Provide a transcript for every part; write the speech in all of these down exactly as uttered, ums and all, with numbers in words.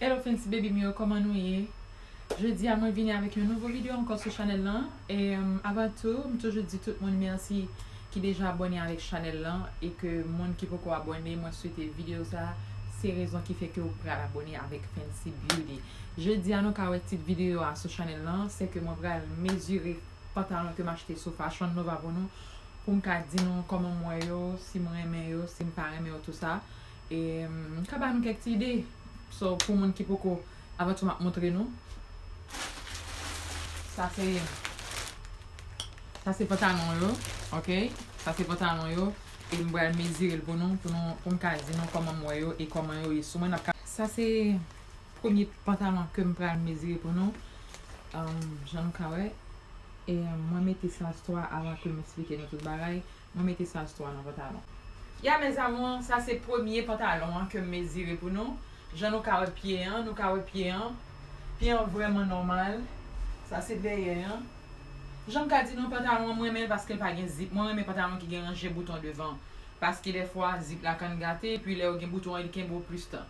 Hello Fancy Baby m yo, kòman nou ye? Jodi a mwen vini avèk yon nouvo videyo ankò sou chanèl lan. E um, avan tou, m toujou di tout moun mèsi ki deja abòne avèk chanèl lan e ke moun ki poko abòne, mwen swete videyo sa se rezon ki fè ke w pral abòne avèk Fancy Beauty. Jodi a nou ka wè tit videyo a sou chanèl lan, se ke mwen pral mezire pantalon ke m achte sou Fashion Nova pou nou, pou m ka di nou kòman m wè yo, si m renmen yo, si m pa renmen yo, tou sa. E m ka ba nou kèk ti ide. So, pou moun ki poko, avan tou m ap montre nou. Sa se, sa se pantalon yo, ok? Sa se pantalon yo. E m pral mezire l pou nou, pou nou, pou m ka di nou kòman m wè yo e kòman yo ye sou mwen. N ap ka, sa se premye pantalon ke m pral mezire pou nou. Um, jan nou ka wè. E um, mwen mete size twa avan ke m eksplike nou tout bagay. Mwen mete size twa nan pantalon. Ya mes amours, sa se premye pantalon an ke m mezire pou nou. Jan nou ka wè pye an, nou ka wè pye an. Pye an vrèman nòmal. Sa se dèyè an. Jan m ka di nou pantalon an, mwen renmen l paske l pa gen zip. Mwen renmen pantalon ki gen ranje bouton devan. Paske dèfwa zip la konn gate, epi lè yo gen bouton an, li kenbe w plis tan.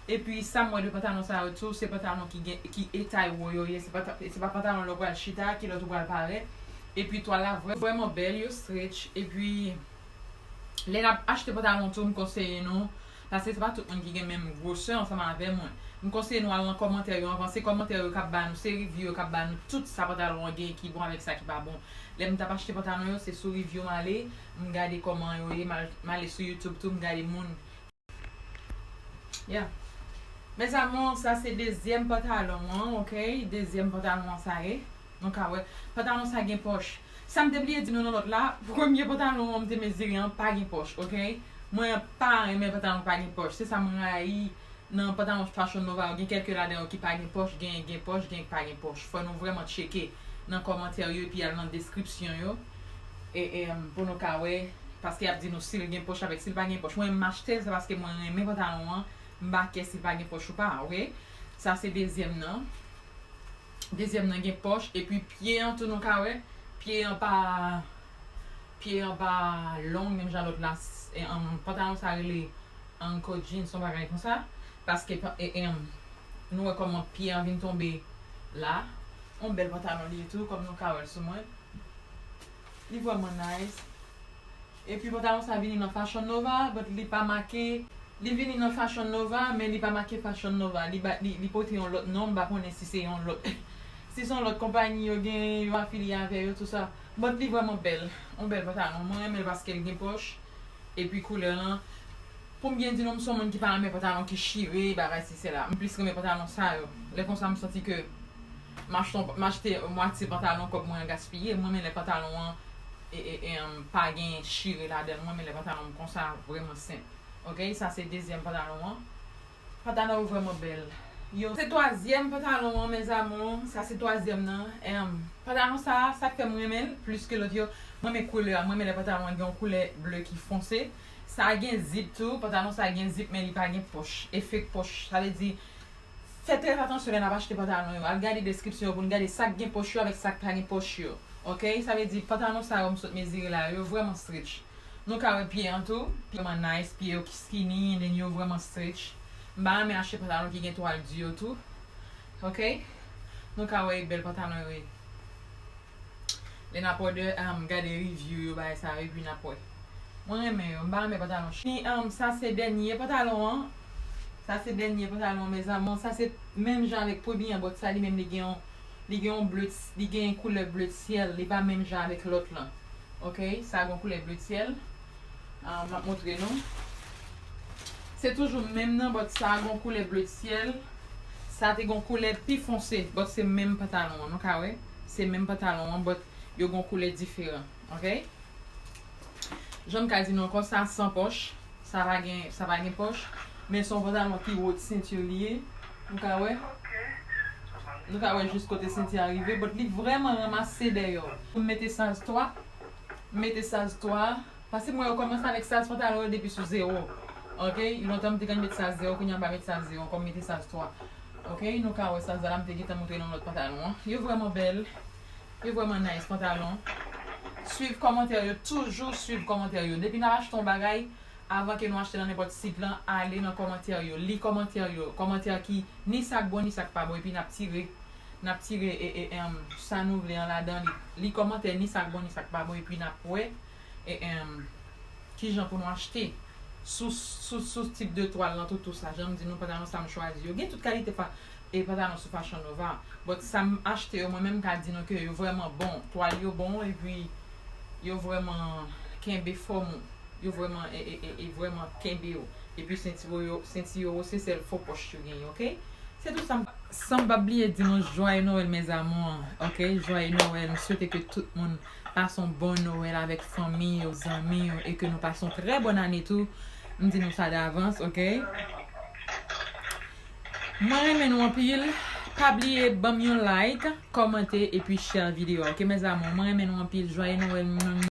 Epi sa m wè de pantalon sa yo tou, se pantalon ki gen, ki e tay wo yo ye. Se pa, se pa pantalon lè w pral chita, ki lòt ou pral parèt. Epi twal la vrè, vrèman bèl, yo stretch. Epi lè n ap achte pantalon tou, m konseye nou, paske se pa tout moun ki gen menm gwosè ansanm avè mwen. M konseye nou al nan kòmantè yo anvan, se kòmantè yo k ap ba nou, se review yo k ap ba nou tout sa pantalon an gen ki bon avèk sa ki pa bon. Lè m t ap achte pantalon yo, se sou review m ale, m gade kòman yo ye, m al, m ale sou YouTube tou, m gade moun Ya. Mes amours, sa se dezyèm pantalon an, ok? Dezyèm pantalon an sa ye. Nou ka wè. Pantalon sa gen pòch. Sa m te bliye di nou nan lòt la, premye pantalon an m te mezire an pa gen pòch, ok? Mwen pa renmen pantalon pa gen pòch. Se sa m rayi nan pantalon Fashion Nova yo. Gen kèlke ladan yo ki pa gen pòch, gen, gen pòch, gen pa gen pòch. Fò nou vrèman tcheke nan kòmantè yo epi al nan deskripsyon yo. E, e, pou nou ka wè Paske y ap di nou si l gen pòch avèk si l pa gen pòch. Mwen, m achte l, se paske mwen renmen pantalon an. M pa kè si l pa gen pòch ou pa, ok? Sa se dezyèm nan. Dezyèm nan gen pòch. Epi pye an tou nou ka wè. Pye an pa, pye an pa long, menm jan lòt la. S- e, um, pantalon sa rele Uncle Jean, se yon bagay konsa. Paske pa- e, e, um, nou wè kòman pye an vin tonbe la. Yon bèl pantalon li ye tou, kòm nou ka wè l sou mwen. Li vrèman nice. Epi pantalon sa vini nan Fashion Nova, but li pa make. Li vini nan Fashion Nova, men li pa make Fashion Nova. Li, ba, li, li pote yon lòt non, m pa konnen si se yon lòt. Si se yon lòt konpayi yo gen, yo afilye avè yo, tou sa. But li vrèman bèl. Yon bèl pantalon. Mwen renmen l paske l gen pòch. Epi koulè lan, pou m byen di nou, m se yon moun ki pa renmen pantalon ki chire, bagay si sela. M plis renmen pantalon sa yo. Lè konsa, m santi ke m achte, m achte mwatye pantalon, kòb mwen an gaspiye. Mwen renmen lè pantalon an e, e, e, um, pa gen chire ladan l. Mwen renmen lè pantalon m konsa, vrèman senp. Ok, sa se dezyèm pantalon an. Pantalon yo vrèman bèl. Yo, se twazyèm pantalon an, mes amours. Sa se twazyèm nan. Em, pantalon sa, sa k fè m renmen l plis ke lòt yo. Mwen renmen koulè a. Mwen renmen lè pantalon an gen yon koulè ble ki fonse. Sa gen zip tou. Pantalon sa gen zip, men li pa gen pòch. E fake pòch. Sa vle di, fè trè atansyon lè n ap achte pantalon yo. Al gade deskripsyon yo pou n gade sa k gen pòch yo avèk sa k pa gen pòch yo. Ok? Sa vle di, pantalon sa yo m sot mezire la yo, yo vrèman stretch. Nou ka wè pye an tou. Pye yo nice, pye yo ki skinny, and then yo vrèman stretch. M pa renmen achte pantalon ki gen twal di yo tou. Ok? Nou ka wè e bèl pantalon yo ye. Lè n ap order, um, gade review yo, bagay sa yo, epi n ap wè. Mwen renmen yo, m pa renmen pantalon. Ni, um, sa se dènye pantalon an. Sa se dènye pantalon, mes amours. Sa se menm jan avèk premye an, but sa li menm li gen yon Li gen yon ble, li gen koulè ble syèl, li pa menm jan avèk lòt lan. Ok, sa gen koulè ble syèl. Ah, m ap montre nou. Se toujou menm nan, but sa gen koulè ble syèl. Sa te gen koulè pi fonse, but se menm pantalon an, nou ka wè. Se menm pantalon an, but yo gen koulè diferan. Ok? Jan m ka di nou ankò, sa san pòch. Sa pa gen, sa pa gen pòch. Men se yon pantalon ki wo senti li ye. Nou ka wè. Nou ka wè jis kote senti a rive. But li vrèman ranmase dèyè w. M mete size twa. M mete size twa. Paske mwen yo kòmanse avèk size pantalon yo depi sou zewo. Ok? Lontan m te konn met size zewo, kounye a m pa met size zewo ankò, m mete size twa. Ok? Nou ka wè size la, m te gentan montre nou lòt pantalon an. Yo vrèman bèl. Yo vrèman nice pantalon. Swiv kòmantè yo, toujou swiv kòmantè yo. Depi n ap achte yon bagay, Avan ke nou achte nan nenpòt sit lan, ale nan kòmantè yo, li kòmantè yo, kòmantè ki ni sa k bon ni sa k pa bon, epi n ap tire, n ap tire e, e, em, sa nou vle an ladan li. Li kòmantè ni sa k bon ni sa k pa bon, epi n ap wè e, em, kijan pou nou achte. Sou, sou, sou tip de twal lan, tout, tout sa, jan m di nou, pantalon sa m chwazi yo. Gen tout kalite pa, e pantalon sou Fashion Nova. But sa m achte yo, mwen menm ka di nou ke yo vrèman bon. Twal yo bon, epi yo vrèman kenbe fòm ou. Yo vrèman, e, e, e, e vrèman kenbe yo. Epi senti yo, senti yo, se sèl fo pòch yo genyen, oke? Se tout sa m, san m pa bliye di nou joyeux Noël, mes amours, oke? Joyeux Noël, m swete ke tout moun pase yon bon Noël avèk fanmi yo, zanmi yo, e ke nou pase yon trè bòn ane tou. M di nou sa davans, oke? Mwen renmen nou anpil. Pa bliye ban m yon like, kòmante, epi share videyo a, oke, mes amours? Mwen renmen nou anpil. Joyeux Noël, m